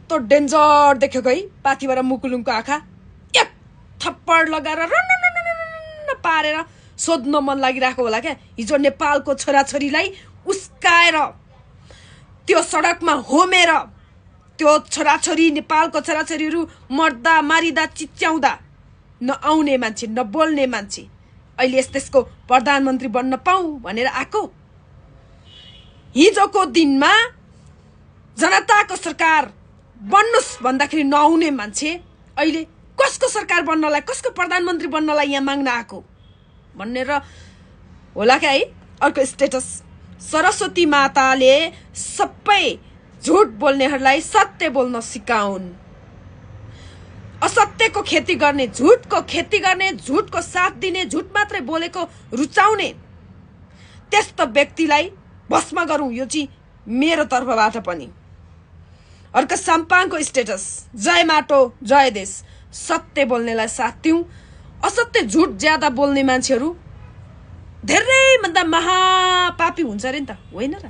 कस्तो डेन्जर देखेको है पाथिबाट मुकुलुङको आँखा एक थप्पड लगाएर रन्न पारेर सोध्न मन लागिरहेको होला क्या हिजो नेपालको छोराछोरीलाई उस्काएर त्यो सडकमा होमेर त्यो छोराछोरी नेपालको छोराछोरीहरू मर्दा मारिदा चिच्याउँदा नआउने मान्छे नबोल्ने मान्छे अहिले त्यसको प्रधानमन्त्री बन्न पाऊ भनेर आएको हिजोको दिनमा जनताको सरकार बन्नुस् भन्दाखेरि नआउने मान्छे अहिले कसको सरकार बन्नलाई कसको प्रधानमन्त्री बन्नलाई यहाँ माग्न आएको भनेर होला क्या है अर्को स्टेटस सरस्वती माताले सबै झुट बोल्नेहरूलाई सत्य बोल्न सिकाउन् असत्यको खेती गर्ने झुटको खेती गर्ने झुटको साथ दिने झुट मात्रै बोलेको रुचाउने त्यस्तो व्यक्तिलाई भस्म गरौँ यो चाहिँ मेरो तर्फबाट पनि अर्को साम्पाङको स्टेटस जय माटो जय देश सत्य बोल्नेलाई साथ दिउँ असत्य झुट ज्यादा बोल्ने मान्छेहरू धेरै भन्दा महापापी हुन्छ अरे नि त होइन र